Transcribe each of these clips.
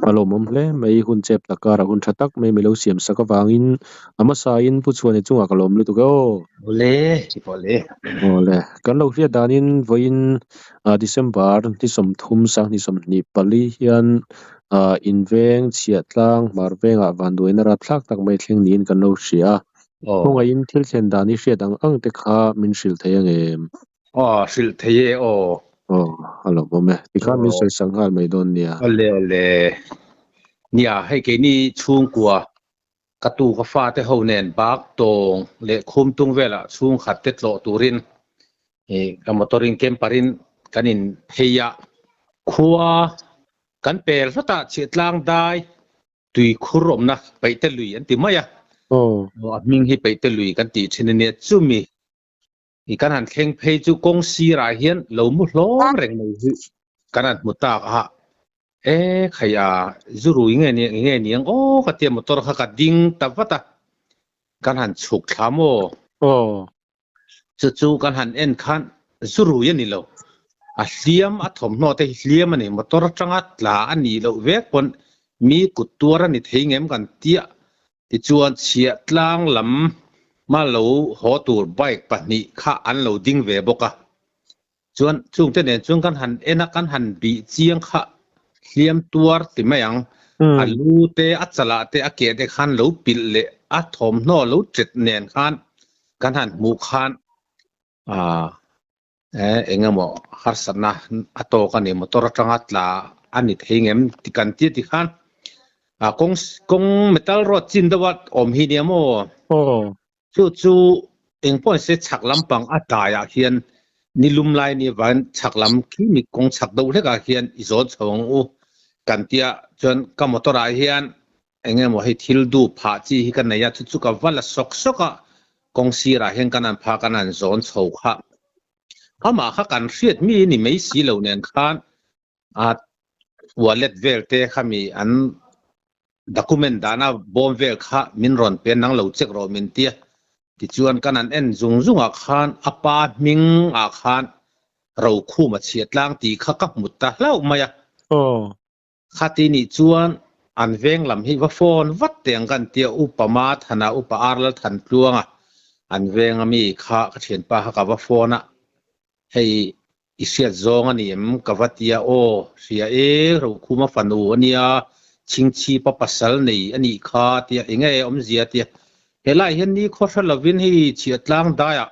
A lawmawm hle mai, hun chep tak karah hun tha tak mai milo siam sak avangin a hmasain Pu Chhuani chungah ka lawm lutuk e aw. Awle, awle. Awle, kan lo hriat danin vawiin December ni 30 2024 hian inveng chhiah tlang hmar vengah vanduaina rapthlak tak mai thleng niin kan lo hria a. Kawngaihin thil thlen dan i hriat ang ang te kha min hrilh thei ang em? Aw, hrilh thei e aw. Aw, a lawmawm e. Tikhan min sawi sak nghal mai dawn nia. Awle awle. Nia, hei keini chhungkua ka tu ka fate ho nen bak tawng leh khum tung velah chhungkhat te tlawh turin ka motor in camper in kan in phei a. Khua kan pel hlawt a, chhiahtlang dai tui khur awmna Paihte lui an ti mai a. A hming hi Paihte lui kan tih thin a nia. Chumi i kan han thleng phei chu kawng sirah hian lo mu hlawm reng mai hi kan han hmu tak a. E khai a, zu rui nge ni nge ni ang aw ka tia motor kha ka ding ta vat a. Kan han chhuk thla maw? Chu chu kan han en khan zu rui a ni lo. A hliam a thawmhnaw te hi hliam a ni. Motor atanga tla a nih loh vek pawn mi kut tuar a ni thei ngem kan tia. Tichuan chhiah tlang lam hma lo haw tur bike pahnih kha an lo ding ve bawk a. Chuan chungte nen chuan kan han en a, kan han bih chiang kha hliam tuar ti mai ang. A lu te, a chalah te, a keh te khan lo pilh leh a thawmhnaw lo chet nen khan kan han hmuh khan aah eng emaw harsatna a tawk a ni, motor atanga tla a ni thei ngem ti kan tia ti khan kawng kawng metal road chin deuh a awm hi nia maw? Chu chu eng pawh se chhak lampang a tlaiah hian ni lum lai ni avangin chhak lam khi mi kawng chhak deuh hlekah hian i zawn chho ang u kan tia chuan ka motor ah hian eng emaw hei thil duh phah chi hi ka nei a, chu chu ka va la sawk sawk a, kawng sirah hian kan han phah kan han zawn chho kha. Amah kha kan hriat mi ni mai si lo nen khan a wallet vel te kha mi an document dana bawm vel kha min rawn pe nang lo check rawh min tia. Tichuan kan han en zung zung ah khan a pa hming ah khan Rokhum a chhiat tlang tih kha ka hmu ta hlauh mai a. Khati nih chuan an veng lam hi va phone vat teh ang kan tia Upa Ma Thana, Upa Ar Lal Than Tluanga an veng ami kha ka thianpa kha ka va phone a, hei i hriat zawng a ni em ka va tia aw hria e Rokhuma fanu a nia Chhingchhipa pasal nei a nih kha tia enge awmzia tia helai hian ni khaw hre lovin hei chhiahtlang daiah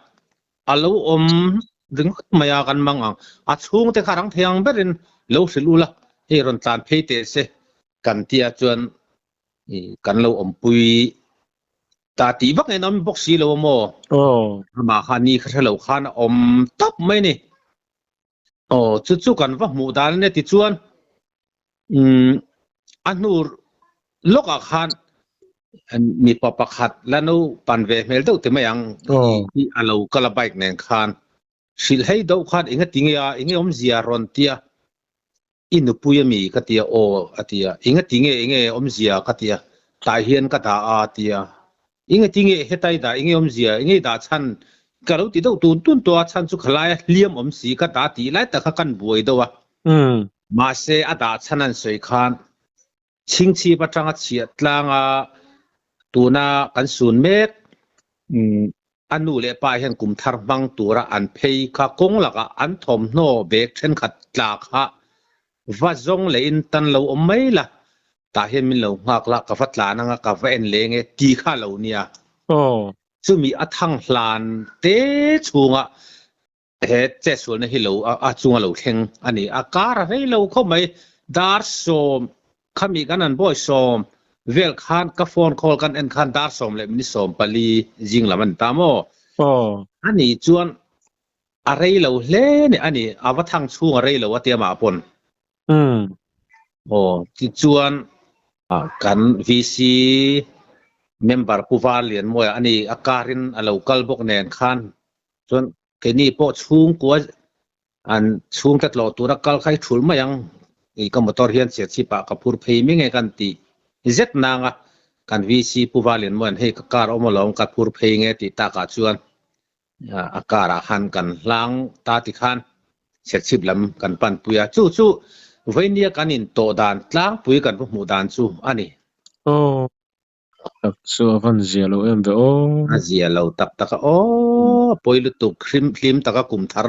A lo awm ringawt mai a kan mang ang. A chhungte kha rang thei ang berin lo hrilh ula, hei rawn tlan phei teh se kan tia chuan kan lo awmpui ta tih vak en awm bawk si lo a maw? Amah kha ni kha hre lo khan a awm tawp mai ni. Aw chu chu kan va hmuh dan a nia tichuan A hnu lawkah khan mipa pakhat la naupan ve hmel deuh ti mai ang hi a lo kal a bike nen khan hrilh hei deuh khan enga ti nge a enge awmzia rawn tia i nupui ami ka tia aw a tia enga ti nge enge awmzia ka tia tah hian ka dah a tia enga ti nge hetai dah enge awmzia enge i dah chhan ka lo ti deuh tun tun tawh a chhan chu khalaia hliam awm si ka dah tih lai tak kha kan buai deuh a. Mahse, a dah chhan an sawi khan chhingchhip atanga chhiah tlanga tuna kan sun mek a nu leh pa hian kum thar hmang tura an phei kha kawng lakah an thawmhnaw bag thenkhat tla kha va zawng lehin tan lo awm mai la, tah hian min lo nghak la, ka va tlan anga ka va en leng e ti kha lo nia. Chumi a thang hlan te chhungah He chetsualna hi lo a chunga lo thleng a ni. A kar a rei lo khawp mai. Dar 10 khami kan an bawi 10 vel khan ka phone call kan en khan dar 10 leh minute 14 zing lam a ni ta maw? A nih chuan a rei lo hle ni a ni. A va thang chhung a rei lo a tia mah pawn. Aw tichuan kan VC member Pu Varlianmawia a ni a karin a lo kal bawk nen khan Chuan keini pawh chhungkua an chhungte tlawh tura kal kha i thul mai ang i ka motor hian chhiatchhip ah ka phur phei mai nge kan tih zet nang a, kan VC Pu Valianmuan hei ka car awm alawm ka phur phei nge tih takah chuan a car ah khan kan hlang ta ti khan chhiatchhip lam kan pan pui a, chu chu Vainia kan intawh dan tlangpui kan va hmuh dan chu a ni. Aw, tak chu a van zia lo em ve aw. A zia lo tak tak a, aw, a pawi lutuk, hlim hlim taka kum thar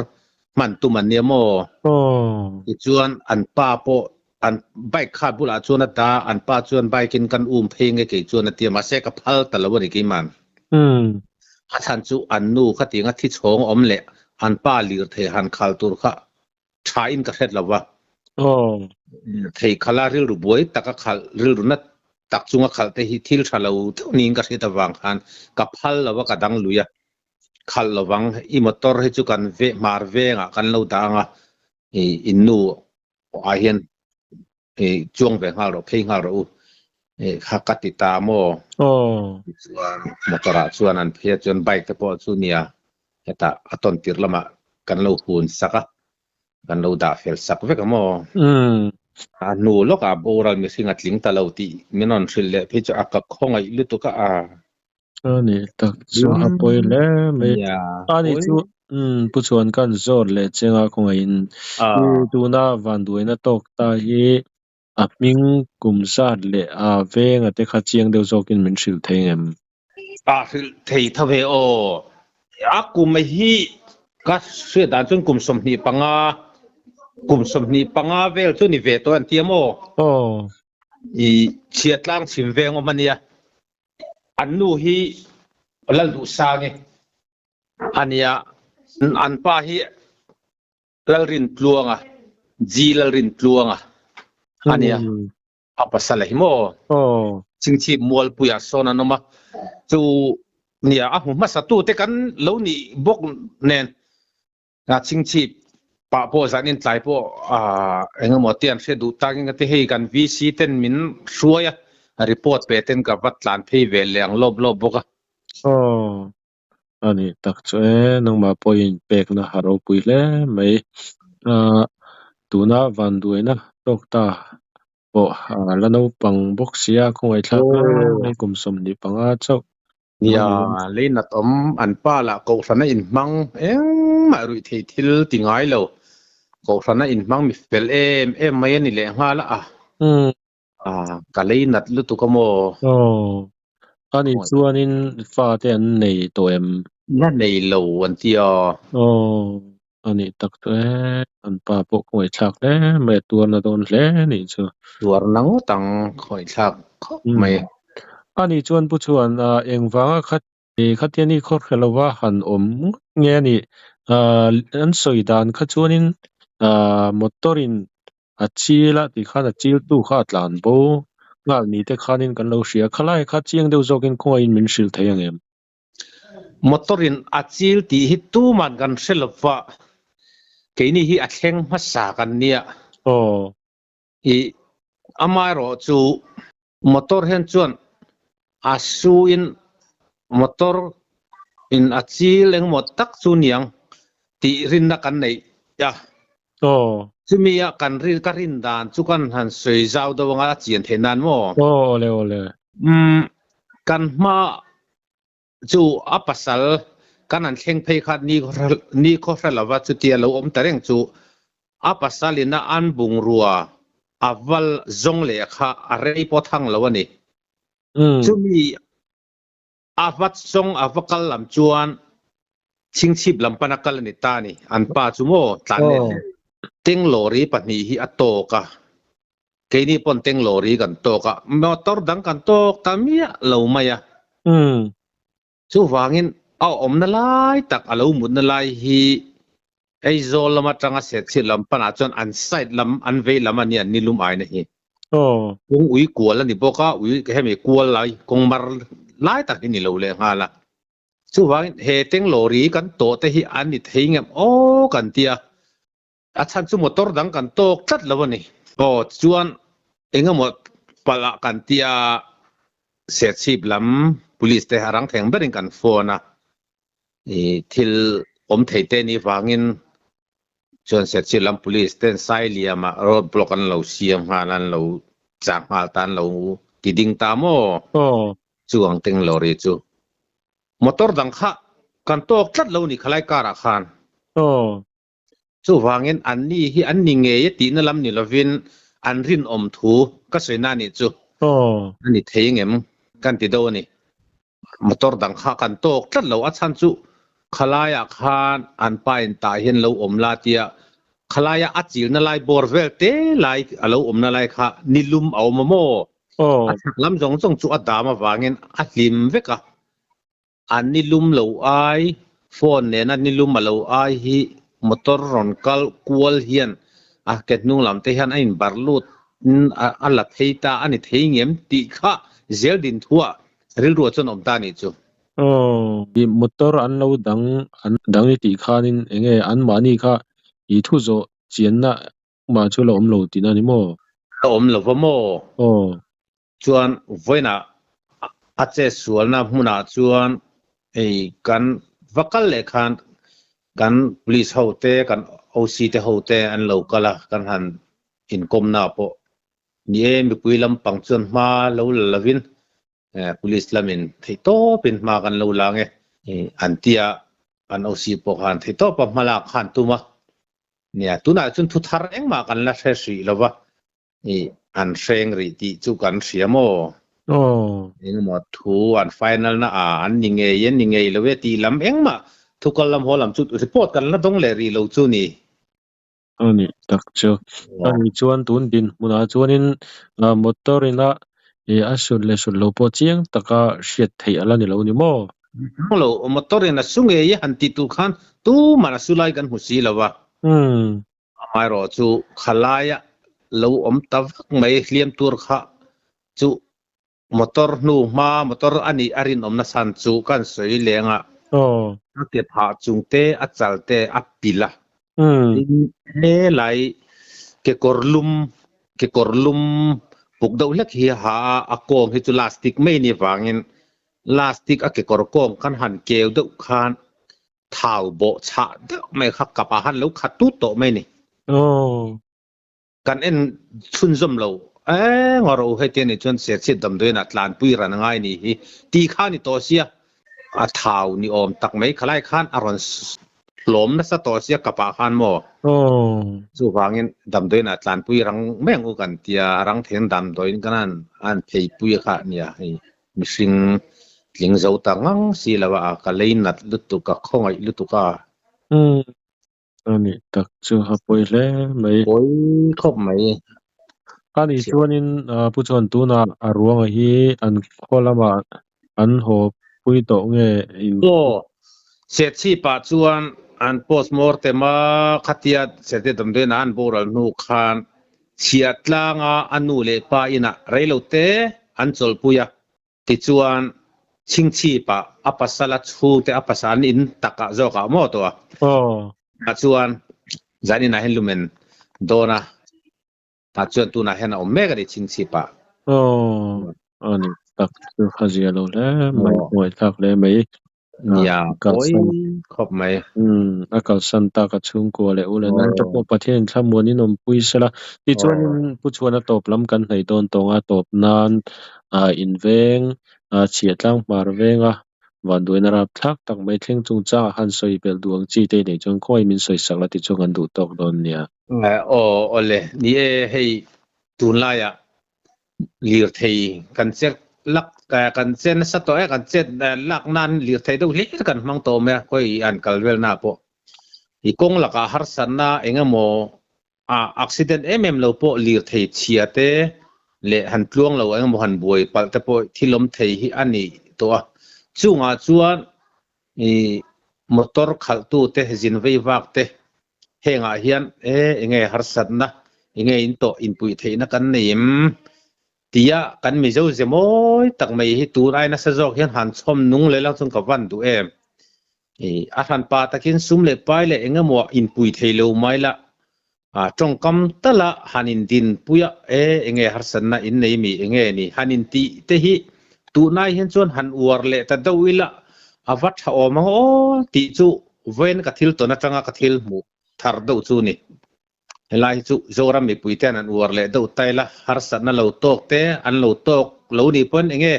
hman tum an nia maw? Aw. Tichuan an pa pawh an bike kha bulah chuan a ta, an pa chuan bike in kan um phei nge kei chuan a ti a, mahse ka phal ta lo a ni keiman. A chhan chu an nu khatianga thi chhawng awm leh an pa lirthei han khal tur kha tha in ka hret lo va. Thei khala rilru buai taka khalh, rilru na tak chunga khalh te hi thil tha lo deuh niin ka hriat avang khan ka phal lo va, ka dang lui a. Khalh lovang, i motor hi chu kan ve hmar vengah kan lo dah ang a, i in nu ah hian i chuang ve nghal rawh, phei nghal rawh u, i kha ka ti ta maw? Tichuan motor ah chuan an phei a, chuan bike te pawh chu nia hetah a tawn tirh lamah kan lo hun sak a, kan lo dah fel sak vek a maw? A hnu lawkah boral mihring a tling ta lo tih min rawn hrilh leh phei chu a ka khawngaih lutuk a, a. A ni tak chu a pawi hle mai. A ni chu Pu Chuan khan zawt leh chenga khawngaihin i tuna vanduaina tawk ta hi a hming kum zat leh a venga te kha chiang deuh zawkin min hrilh thei ngem? A hrilh thei tho ve aw. A kum hi ka hriat dan chuan kum 25, kum 25 vel chu ni ve tawh an ti a maw? Aw. I chhiatlang chhim veng awm a nia. An nu hi Lalduhsangi a nia, an pa hi Lalrintluanga, G Lalrintluanga a nia, a pasal hi maw? Chingchhip Mualpuiah sawn an awm a, chu nia a hmu hmasa tute kan lo nih bawk nen A chingchhip pah pawh zanin tlai pawh eng emaw te an hriat duh takin ka ti hei kan VC ten min hruai a, report pe ten ka va tlan phei ve leh ang lawp lawp bawk a. Aw, a nih tak chu e, nangmah pawhin pekna a ropui hle mai. Tuna vanduaina tawk ta pawh la naupang bawk sia, khawngaihthlak hle mai kum 25 chauh. Nia, leinat awm an pa lah kohhrana inhmang engmah ruih thei thil ti ngai lo. Kohhrana inhmang mi fel em em mai a ni leh nghal a. Ka leinat lutuk a maw? Aw, ani chuanin fate an nei tawh em? La nei lo an ti a. Aw, a nih tak chu e, an pa pawh khawngaihthlak hle mai a tuarna dawn hle nih chu. Tuarna ngawt ang khawngaihthlak khawp mai. A nih chuan Pu Chhuan engvanga kha khatiani khaw hre lova han awm ngawt nge a nih? An sawi dan kha chuanin motor in a chil a tih khan a chil tu kha a tlan bo nghal ni te khanin kan lo hria. Khalai kha chiang deuh zawkin khawngaihin min hrilh thei ang em? Motor in a chil tih hi tuman kan hre lova, keini hi a thleng hmasa kan nia. I amaherawh chu motor hian chuan a su in motor in a chil engemaw tak chu niang tih rinna kan neih a. Chumi a kan rin ka rin dan chu kan han sawi zau deuh anga a chian theih nan maw? Awle awle. Umm kan hma chu a pasal kan han thleng phei kha ni ni khaw hre lova chutia lo awm ta reng chu a pasal in a an bungrua a val zawng leh kha a rei pawh thang lo a ni. Chumi A vat zawng a va kal lam chuan chhingchhip lam pana kal a ni ta a ni. An pa chu maw tlan leh hle. Tenglawri pahnih hi a tawk a, keini pawn tenglawri kan tawk a, motor dang kan tawk ta miah lo mai a. Chuvangin a awmna lai tak a lo mutna lai hi Aizawl lam atanga Serchhip lam panah chuan an side lam an vei lam a nia nilum aina hi. Kawng ui kual a ni bawk a, ui hemi kual lai kawng mar lai tak hi ni lo leh nghal a. Chuvangin he tenglawri kan tawh te hi an ni thei ngem aw kan ti a, a chhan chu motor dang kan tawk tlat lo a ni. Aw chuan engemaw palh ah kan ti a, Serchhip lam police te a rang thleng berin kan phone a, i thil awm thei te ni vangin chuan Serchhip lam police ten Sailiamah road block an lo siam nghal an lo chah nghal ta an lo ti ding ta maw? Chu ang teng lorry chu motor dang kha kan tawk tlat lo ni khalai car ah khan. Chuvangin anni hi an ni ngei e tihna lam ni lovin an rinawm thu ka sawi na nih chu a ni thei ngem kan ti deuh a ni. Motor dang kha kan tawk tlat lo, a chhan chu khalaiah khan an pa in tah hian lo awm la tia khalaia a chilna lai bawr vel te lai a lo awmna lai kha nilum a awm a maw? A chhak lam zawng zawng chu a dam avangin a hlim vek a. A nilum lo ai, phone nena nilum a lo ai hi motor rawn kal kual hian a ke hnung lam te hian a inbar lut a la phei ta a ni thei ngem tih kha zel din thuah rilruah chuan awm ta a nih chu. Aw, motor an lo dang an dang i tih khanin enge anmahni kha i thu zawh chianna mah chu la awm lo tihna a ni maw? La awm lo va maw? Aw. Chuan vawiinah a chet sualna hmunah chuan hei kan va kal leh khan kan police ho te kan OC te ho te an lo kal a, kan han inkawmna pawh ni e, mipui lampang chuan hma lo la lovin police lamin theihtawpin hma kan lo la ang e an ti a, kan OC pawh khan theihtawpa hma lak khan tum a nia, tunah chuan thu thar engmah kan la hre hrih lova. I an hreng rih tih chu kan hria maw? Aw. Engemaw thu an final na a an ni ngei an ni ngei lo e tih lam engmah thu kal lam haw lam chu report kan la dawng leh rih lo chu ni. A nih tak chu. A nih chuan tun dinhmunah chuanin motor ina a sut leh sut lo pawh chiang taka hriat theih a la ni lo ni maw? Ni lo, motor in a su ngei e han tih tur khan tuman a su lai kan hmu si lo a. Umm. Amaherawh chu khalaia lo awm ta vak mai hliam tur kha chu motor hnu hma motor a nih a rinawmna chhan chu kan sawi leng a, a ke phah chung te a chal te a pil a, tin helai kekawr lum kekawr lum puk deuh hlek hi a ha a, a kawng hi chu lastic mai ni vangin lastic a kekawr kawng kan han keu deuh khan Thau bawh chhah deuh mai kha kap ah han lo khat tut tawh mai ni. Aw. Kan en chhunzawm lo eng a ro hei te nih chuan Serchhip damdawiin ah tlanpui ran a ngai ni hi ti kha ni tawh sia. A thau ni awm tak mai khalai khan a rawn hlawm nasa tawh sia kap ah khan maw. Aw. Chuvangin damdawiin ah tlanpui rang mai ang u kan tia a rang theiin damdawiin kan an pheipui kha nia hei. Mihring tling zo ta ngang si lo a, ka lei nat lutuk, ka khawngaih lutuk a. Umm, a nih tak chu a pawi hle mai. Pawi khawp mai. A nih chuanin Pu chuan tunah a ruanga hi an khaw lamah an haw pui tawh nge in. Aw, Serchhipah chuan an postmortem a, khatia Serchhip damdawiin ah an boral hnu khan Chhiahtlanga a nu leh pa inah reilote an chawlhpui a, tichuan Chhingchhipah a pasal a chhungte a pasal an in takah zawkah maw tawh a. Aw. Tah chuan zan inah hian lumen dawn a, tah chuan tunah hian a awm mek a ni Chhingchhipah. Aw, a ni tak chu a zia lo hle mai, ngaihthlak hle mai. Nia, pawi khawp mai. Umm, a kalsan tak a chhungkua leh u leh nai te pawh Pathian thlamuan in awmpui sela. Tichuanin Pu Chhuana tawp lam kan hnaih dawn tawng a tawp nan in veng chhiahtlang hmar venga vanduaina rapthlak tak mai thleng chungchangah han sawi belh duh ang chi te nei chuan khawngaih min sawi sak la tichuan kan duh tawk dawn nia. Aw awle, ni e hei tunlaiah lirthei kan chet lak kan chet nasa tawh e kan chet lak nan lirthei deuh hlir kan hmang tawh mai a khawi an kal vel na pawh i kawng lakah harsatna eng emaw a accident em em lo pawh lirthei chhia te leh han tluang lo eng emaw han buai palh te pawh thil awm thei hi a ni tawh a chungah chuan i motor khalh tu te zin vei vak te Hengah hian e enge harsatna, enge in tawh inpuih theihna kan nei em? Tia kan Mizo ze mawi tak mai hi tun ai nasa zawk hian han chhawm nung leh lang chuan ka van duh em? I a hranpa takin sum leh pai leh engemaw inpui thei lo mai la, a tawngkam tala han indinpui a e enge harsatna in nei mi enge ni han intih te hi tunai hian chuan han uar leh ta deuh ila a va tha awm ang aw tih chu Vawiin ka thil tawn atanga ka thil hmuh thar deuh chu ni. Helai hi chu Zoram mipui ten an uar leh deuh ta ila, harsatna lo tawk te an lo tawk lo nih pawn enge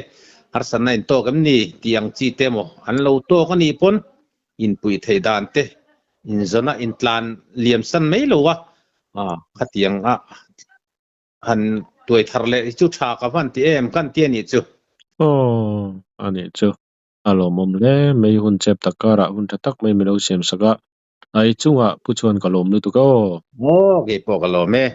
harsatna in tawk em ni tih ang chi te maw an lo tawk a nih pawn inpuih theih dan te. Inzawna intlan liam san mai lo a, khatiang a han tuai thar leh hi chu tha ka van ti em kan ti a nih chu. Aw, a nih chu. A lawmawm hle mai hun chep tak karah hun tha tak mai milo siam sak a, a i chungah pu chuan ka lawm lutuk aw. Aw, keipawh ka lawm e.